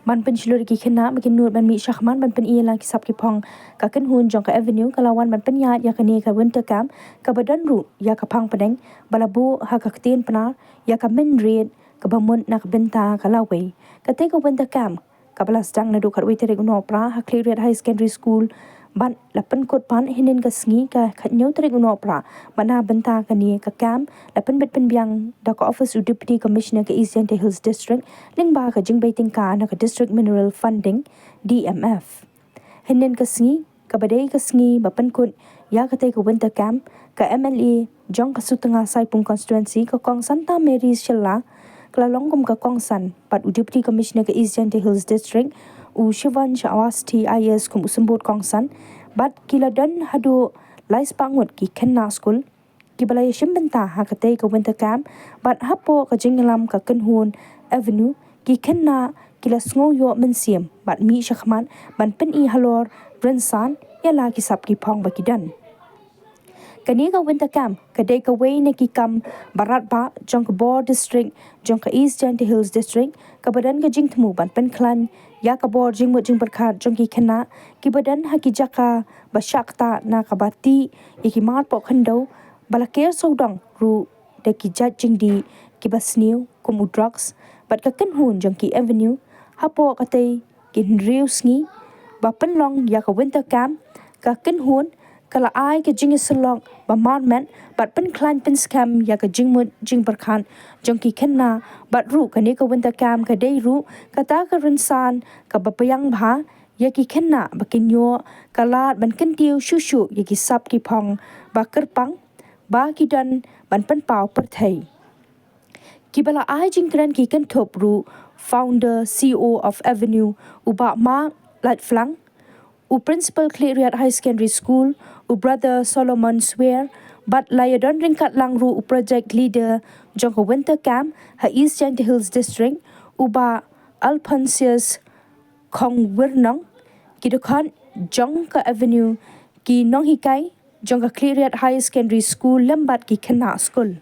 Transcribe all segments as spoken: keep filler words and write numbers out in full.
Ban pynshlur ïa ki khynnah ba kin nud ban mih shakhmat ban pyni ïa la ki sap ki phong, ka kynhun jong ka Avenue ka la wan ban pynïaid ïa kane ka winter camp kaba don ruh ïa ka phang pdeng ba la buh ha ka ktien Pnar ïa ka mynried kaba mut na ka bynta ka lawei. Katei ka winter camp kaba la sdang naduh khatwei tarik u Nohprah ha Khliehriat High Secondary School bad la pynkut pat hynnin ka sngi ka khathynñiew tarik u Nohprah. Bad na bynta kane ka camp la pynbit pynbiang da ka office u Deputy Commissioner ka East Jaintia Hills District lyngba ka jingbei tyngka na ka District Mineral Funding, D M F. Hynnin ka sngi kaba dei ka sngi ba pynkut ïa katei ka winter camp, ka M L A jong ka Sutnga Saipung Constituency, ka Kong Santa Mary Shylla ka la long kum ka kongsan bad u Deputy Commissioner ka East Jaintia Hills District, u Shivansh Awasthi I A S, kum u symbud kongsan. Bad ki la don haduh lai spah ngut ki khynnah skul kiba la ïashim bynta ha katei ka winter camp. Bad hapoh ka jingïalam ka kynhun Avenue, ki khynnah ki la sngew ïoh mynsiem bad mih shakhmat ban pyni halor rynsan ïa la ki sap ki phong ba ki don. Kane ka winter camp ka dei kawei na ki kam ba radbah jong ka bor district jong ka East Jaintia Hills District, kaba don ka jingthmu ban pynkhlaiñ ïa ka bor jingmut jingpyrkhat jong ki khynnah kiba don ha ki jaka ba shah ktah na kaba tih ïa ki mar pohkhyndew, ba la ker sawdong ruh da ki jait jingdih kiba sniew kum u drugs. Bad ka kynhun jong ki Avenue hapoh katei ki hynriew sngi ba pynlong ïa ka winter camp, ka kynhun ka la ai ka jingïasyllok ba marmet bad pynkhlaiñ pynskhem ïa ka jingmut jingpyrkhat jong ki khynnah. Bad ruh kane ka winter camp ka dei ruh kata ka rynsan kaba biang bha ïa ki khynnah ba kin ïoh ka lad ban kyntiew shuh shuh ïa ki sap ki phong ba kyrpang ba ki don ban pynpaw pyrthei. Kiba la ai jingkren ki kynthup ruh founder C E O of Avenue, u Bah Mark Laitphlang, u Principal Khliehriat High Secondary School, u Brother Solomon Swer, bad la ïadon ryngkat lang ruh u project leader jong ka winter camp ha East Jaintia Hills District, u Bah Alphonsus Khongwirnong, ki dkhot jong ka Avenue, ki nonghikai jong ka Khliehriat Higher Secondary School lem bad ki khynnah skul.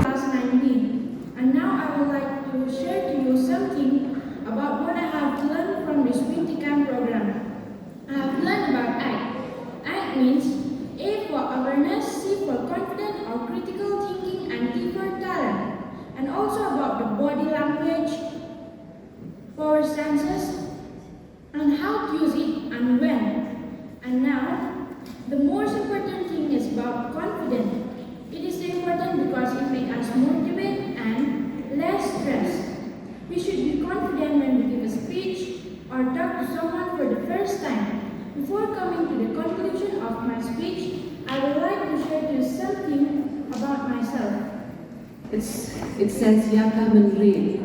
Class nine B. And now I would like to share to you something about what I have learned from this winter camp program. I have learned about ACT. ACT means A for awareness, C for confident or critical thinking, and T for talent. And also about the body language, power stances, and how to use it and when. And now, the most important thing is about confidence. It is important because it makes us motivate and less stress. We should be confident when we give a speech or talk to someone for the first time. Before coming to the conclusion of my speech, I would like to share to you something about myself. It's, it says Ïa ka mynried.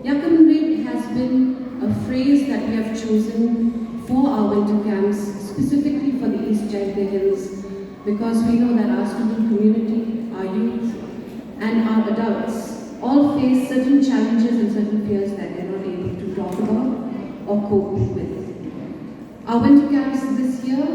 Ïa ka mynried has been a phrase that we have chosen for our winter camps, specifically for the East Jaintia Hills, because we know that our student community, our youth, and our adults all face certain challenges and certain fears that they're not able to talk about or cope with. Our winter camps this year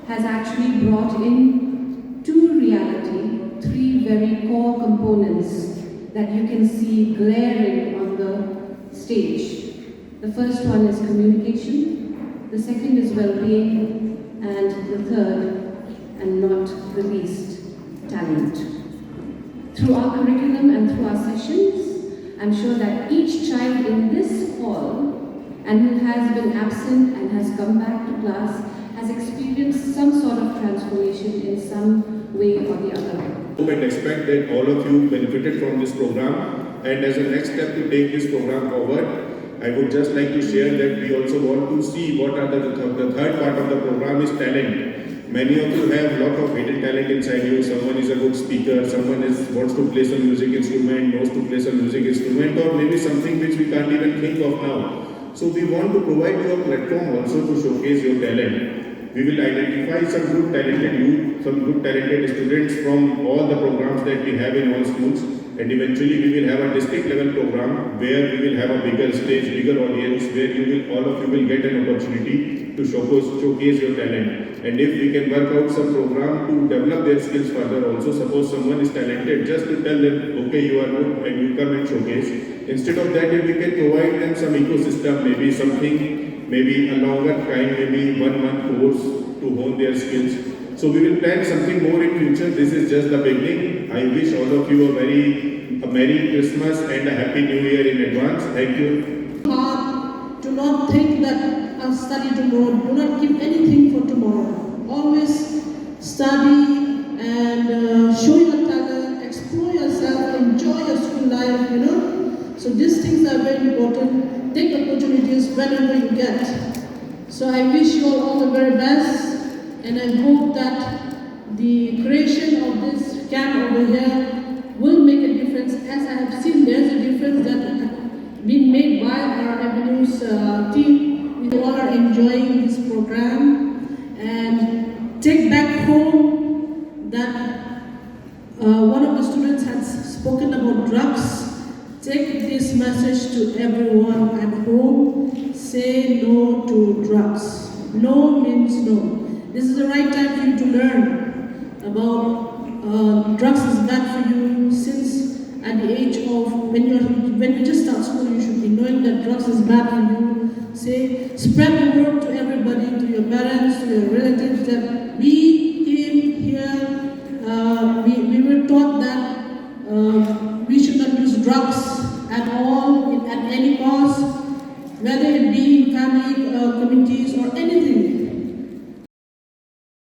has actually brought in to reality three very core components that you can see glaring on the stage. The first one is communication, the second is well-being, and the third, and not the least, talent. Through our curriculum and through our sessions, I'm sure that each child in this hall and who has been absent and has come back to class has experienced some sort of transformation in some way or the other. Hope and expect that all of you benefited from this program. And as a next step to take this program forward, I would just like to share that we also want to see what are the, the third part of the program is talent. Many of you have lot of hidden talent inside you. Someone is a good speaker, someone is, wants to play some music instrument, knows to play some music instrument, or maybe something which we can't even think of now. So we want to provide you a platform also to showcase your talent. We will identify some good talented youth, some good talented students from all the programs that we have in all schools, and eventually we will have a district level program where we will have a bigger stage, bigger audience, where you will, all of you will get an opportunity to showcase, showcase your talent. And if we can work out some program to develop their skills further also, suppose someone is talented, just to tell them, okay, you are good and you come and showcase. Instead of that, if we can provide them some ecosystem, maybe something, maybe a longer time, maybe one month course to hone their skills. So we will plan something more in future. This is just the beginning. I wish all of you a very, a Merry Christmas and a Happy New Year in advance. Thank you. Heart, do not think that I'll study tomorrow. Do not keep anything for tomorrow. Always study and uh, show your talent, explore yourself, enjoy your school life, you know. So these things are very important. Take opportunities whenever you get. So I wish you all, all the very best, and I hope that the creation of this camp over here will make a difference. As I have seen, there's a difference that been made by our Avenues uh, team. We all are enjoying this program and take back home that uh, one of the students had spoken about drugs. Take this message to everyone at home. Say no to drugs. No means no. This is the right time for you to learn about uh, drugs is bad for you since at the age of when you when you just start school, you should be knowing that drugs is bad for you. Say, spread the word to everybody, to your parents, to your relatives, that we